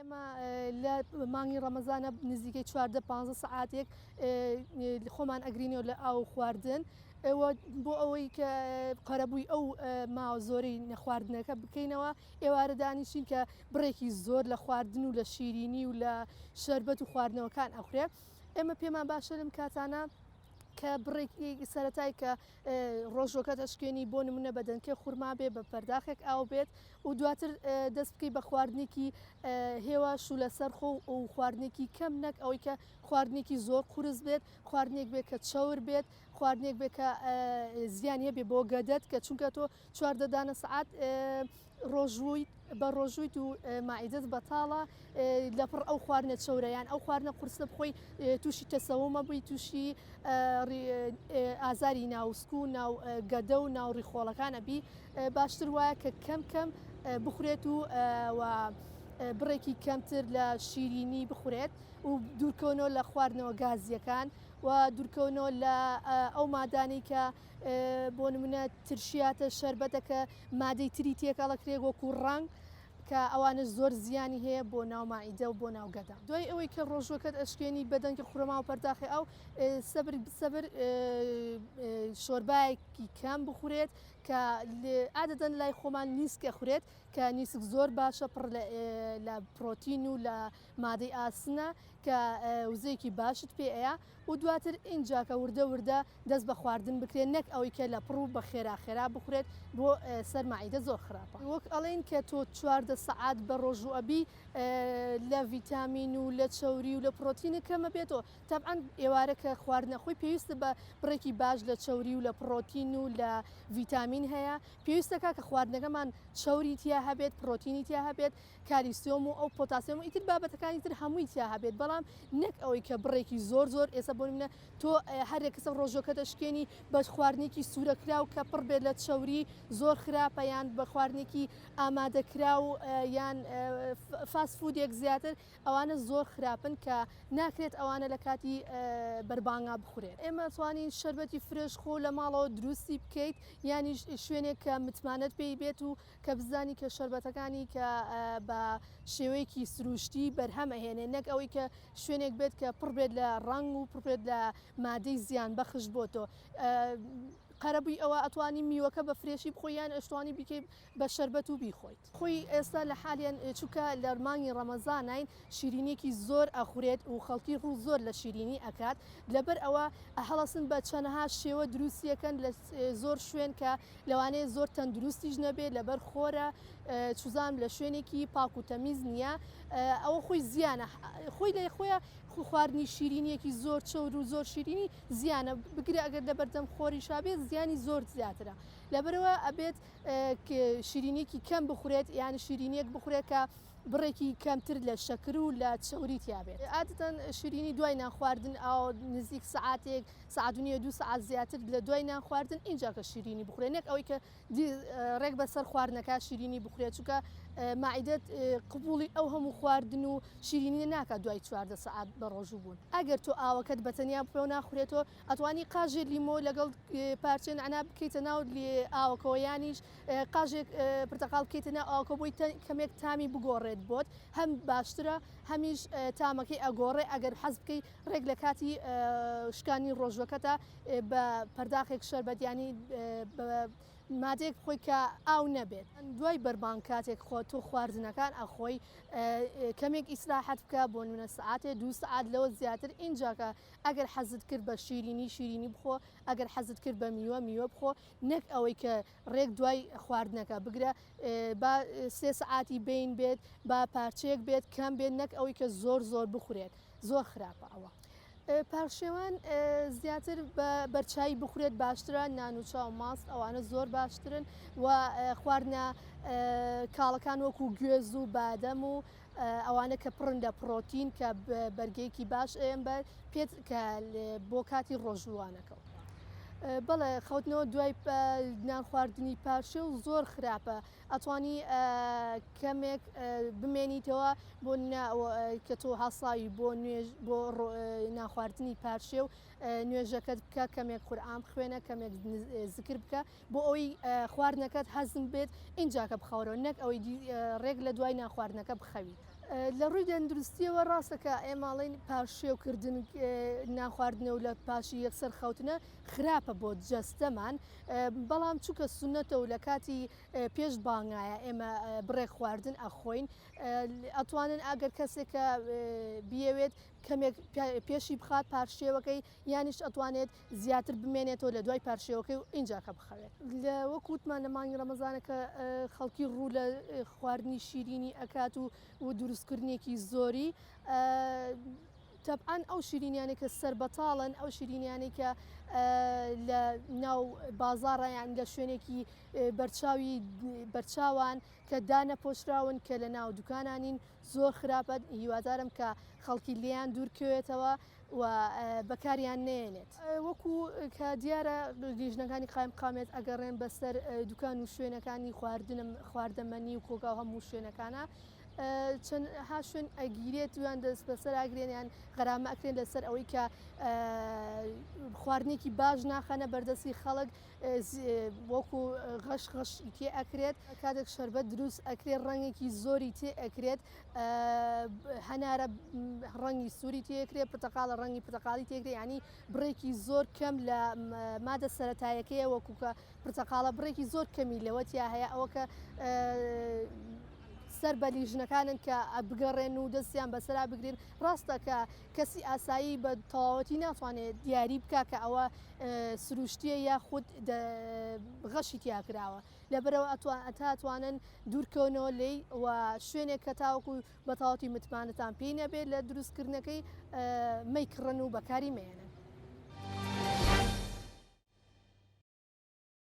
ئێمە لە مانگی ڕەمەزانە نزیکەی 14 15 سەعاتێک خۆمان ئەگرینەوە لە ئاو خواردن بۆ ئەوەی کە قەرەبووی ئەو ماوە زۆرەی نەخواردنەکە بکەینەوە ئێوارە دانیشین کە بڕێکی زۆر لە خواردن و لە شیرینی و لە شەربەت و خواردنەوەکان ئەخورێ ئێمە پێمان باشە لەم کاتانە کە بڕێکی سەتای کە ڕۆژەکەت ئەشکێنی بۆ نمونە بە دەنکێ خورما بێ بە پەرداخێک ئاو بێت و دواتر دەست بکەی بە خواردنێکی هێواش و لەسەر خۆ و خواردنێکی کەم نەک ئەوەی کە خواردنێکی زۆر قورس بێت خواردنێک بێت کە چەور بێت خواردنێک بێت کە زیان هەبێ بۆ گەدەت کە چونکە تۆ 14 دانە سەعات ڕۆژوویت بە ڕۆژوویت و ماعیدەت بەتاڵە لەپڕ ئەو خواردنە چەورە یان ئەو خواردنە قورسە بخۆی تووشی تەسەومە بووی تووشی ئازاری ناوسک و ناو گەدە و ناو ڕیخۆڵەکان ئەبی باشتر وایە کە کەم کەم بخورێت و و بڕێکی کەمتر لە شیرینی بخورێت و دوورکەونەوە لە خواردنەوە گازیەکان و دوورکەونەوە لە ئەو مادانەی کە بۆ نمونە ترشیاتە شەربەتە کە مادەی تری تێکەڵەکرێت وەکو ڕەنگ کە ئەوانەش زۆر زیانی هەیە بۆ ناو ماعیدە و بۆ ناو گەدە. دوای ئەوەی کە ڕۆژوەکەت ئەشکێنی بە دەنگی خورما و پەرداخی ئاو سەبر سەبر شۆربایەکی کەم بخورێت کە عادەتەن لای خۆمان نیسک ئەخورێت کە نیسک زۆر باشە پڕ لە پرۆتین و لە مادەی ئاسنە کە وزەیەکی باشت پێ ئەیا و دواتر ئینجا کە وردە وردە دەست بە خواردن بکرێت نەک ئەوەی کە لە پڕ و بە خێرا خێرا بخورێت بۆ سەر مەعیدە زۆر خراپە. وەک ئەڵێن کە تۆ 14 سەعات بە ڕۆژوو ئەبی لە ڤیتامین و لە چەوری و لە پڕۆتینت کەمە بێتەوە تەبعەن ئێوارە کە خواردنە خۆی پێویستە بە بڕێکی باش لە چەوری و لە پڕۆتین و لە ڤیتامین هەیە پێویستەکە کە خواردنەکەمان چەوری تیا هەبێت پڕۆتینی تیا هەبێت کالیسیۆم و ئەو پۆتاسیۆم و ئیتر بابەتەکانی تر هەمووی تیا هەبێت بەڵام نەک ئەوەی کە بڕێکی زۆر زۆر ئێستا بۆ نمونە تۆ هەر کەسە ڕۆژەکە دەشکێنی بە خواردنێکی سوورەکراو کە پڕ بێت لە چەوری زۆر خراپە یان بە خواردنێکی ئامادەکراو یان فاست فودێک زیاتر ئەوانە زۆر خراپن کە ناکرێت ئەوانە لە کاتی بەربانگا بخورێت. ئێمە توانین شەربەتی fresh خۆ لە ماڵەوە دروستی بکەیت یانیش شوێنێک کە متمانەت پێی بێت و کە بزانی کە شەربەتەکانی کە بە شێوەیەکی سروشتی بەرهەم ئەهێنێ نەک ئەوەی کە شوێنێک بێت کە پڕ بێت لە ڕەنگ و پڕ بێت لە مادەی زیان بەخش بۆ تۆ قەرەبووی ئەوە ئەتوانی میوەکە بە fresh ی بخۆی یان ئەشتوانی بیکەی بە شەربەت و بیخۆیت. خۆی ئێستا لە حالیان چونکە لە مانگی ڕەمەزانین شیرینیەکی زۆر ئەخورێت و خەڵکی ڕوو زۆر لە شیرینی ئەکات لەبەر ئەوە هەڵەسن بە چەنەها شێوە دروستیەکەن لە زۆر شوێن کە لەوانەیە زۆر تەندروستیش نەبێت لەبەر خۆرە چوزانم لە شوێنێکی پاک و تەمیز نییە ئەوە خۆی زیانە خۆی لە خۆیان خواردنی شیرینیەکی زۆر چەور و زۆر شیرینی زیانە بگرە ئەگەر لە بەردەم خۆریشا بێت زیانی زۆر زیاترە لەبەرەوە ئەبێت شیرینیەکی کەم بخورێت یان شیرینیەک بخورێت کە بڕێکی کەمتر لە شەکر و لە چەوری تیابێت عادەتەن شیرینی دوای نان خواردن ئاو نزیک سەعاتێک سەعات و نیوە دوو سەعات زیاتر لە دوای نان خواردن ئینجا کە شیرینی بخورێت نەک ئەوەی کە ڕێک بەسەر خواردنەکە شیرینی بخورێت چونکە مەعیدەت قبوڵی ئەو هەموو خواردن و شیرینیە ناکات دوای 14 سەعات بە ڕۆژوو بوون ئەگەر تۆ ئاوەکەت بە تەنیا پێوە ناخورێتەوە ئەتوانی قاژێ لیمۆ لەگەڵ پارچە نەعنا بکەیتە ناو ئاوەکەوە یانیش قاژێک پرتەقاڵ بکەیتە ناو ئاوەکە بۆی کەمێک تامی بگۆڕێت بۆت هەم باشترە هەمیش تامەکەی ئەگۆڕێ ئەگەر حەز بکەی ڕێک لە کاتی شکانی ڕۆژوەکەتا بە پەرداخێک شەربەت یانی بە مادەیەک بخۆی کە ئاو نەبێت دوای بەربانگ کاتێک خۆ تۆ خواردنەکان ئەخۆی کەمێک ئیسراحەت بکە بۆ نمونە سەعاتێ دوو سەعات لەوە زیاتر ئینجاکە ئەگەر حەزت کرد بە شیرینی شیرینی بخۆ ئەگەر حەزت کرد بە میوە میوە بخۆ نەک ئەوەی کە ڕێک دوای خواردنەکە بگرە با سێ سەعاتی بین بێت با پارچەیەک بێت کەم بێت نەک ئەوەی کە زۆر زۆر بخورێت زۆر خراپە ئەوە. پارشێوان زیاتر بە بەرچایی بخورێت باشترە نان و چا و ماست ئەوانە زۆر باشترن و خواردنە کاڵەکان وەکو گوێز و بادەم و ئەوانە کە پڕن لە پڕۆتین کە بەرگەیەکی باش ئەیەن بە پێت کە بۆ کاتی ڕۆژووانەکە. بەڵێ خەوتنەوە دوای نان خواردنی پارشێو زۆر خراپە ئەتوانی کەمێک بمێنیتەوە بۆ کە تۆ هەڵساوی بۆ نوێژ بۆ نانخواردنی پارشێو نوێژەکەت بکە کەمێک قورئان بخوێنە کەمێک زکر بکە بۆ ئەوەی خواردنەکەت هەزم بێت ئینجاکە بخەوەرەوە نەک ئەوەی ڕێک لە دوای نانخواردنەکە بخەویت. لە ڕووی تەندروستیەوە ڕاستە کە ئێمە ئەڵێین پارشێو کردن نان خواردنەوە لە پاشی یەکسەر خەوتنە خراپە بۆ جەستەمان بەڵام چونکە سونەتە و لە کاتی پێش بانگایە ئێمە بڕێک خواردن ئەخۆین ئەتوانن ئەگەر کەسێک کە بیەوێت کەمێک پێشی بخات پارشێوەکەی یانیش ئەتوانێت زیاتر بمێنێتەوە لە دوای پارشێوەکەی و ئینجا کە بخەوێت. لە وەک وتمان لە مانگی ڕەمەزانە کە خەڵکی ڕوو لە خواردنی شیرینی ئەکات و و دروستکردنێکی زۆری تەبعەن ئەو شیرینیانەی کە سەربەتاڵن ئەو شیرینیانەی کە لە ناو بازاڕە یان لە شوێنێکی بەرچاوی بەرچاوان کە دانەپۆشراون کە لە ناو دوکانانین زۆر خراپە هیوادارم کە خەڵکی لێیان دوورکەوێتەوە و بەکاریان نەیەنێت. وەکو کە دیارە لیژنەکانی قایمقامیەت ئەگەڕێن بەسەر دوکان و شوێنەکانی خواردنم خواردەمەنی و کۆگا و هەموو شوێنەکانە چەندها شوێن ئەگیرێت ویان دەست بەسەر ئاگرێن یان غەرامە ئەکرێن لەسەر ئەوەی کە خواردنێکی باش ناخەنە بەردەستی خەڵک وەکو غەش غەش تێ ئەکرێت کاتێک شەربەت دروست ئەکرێت ڕەنگێکی زۆری تێ ئەکرێت هەنارە ڕەنگی سووری تێکرێت پرتەقاڵە ڕەنگی پرتەقاڵی تێکرێت ینی بڕێکی زۆر کەم لە مادە سەتایەکەیە وەکو کە پرتەقاڵە بڕێکی زۆر کەمی لەوە تیا هەیە ئەوە کە سەر بە لیژنەکانن کە بگەڕێن و دەستیان بەسەرا بگرن ڕاستە کە کەسی ئاسایی بە تەواوەتی ناتوانێت دیاری بکە کە ئەوە سروشتیە یاخود غەشی تیا کراوە لەبەرئەوە ئەتوانن دوورکەونەوە لێی و شوێنێک کە تاوەکو بە تەواوەتی متمانەتان پێی نەبێت لە دروستکردنەکەی مەیکڕن و بەکاری مەیەنن.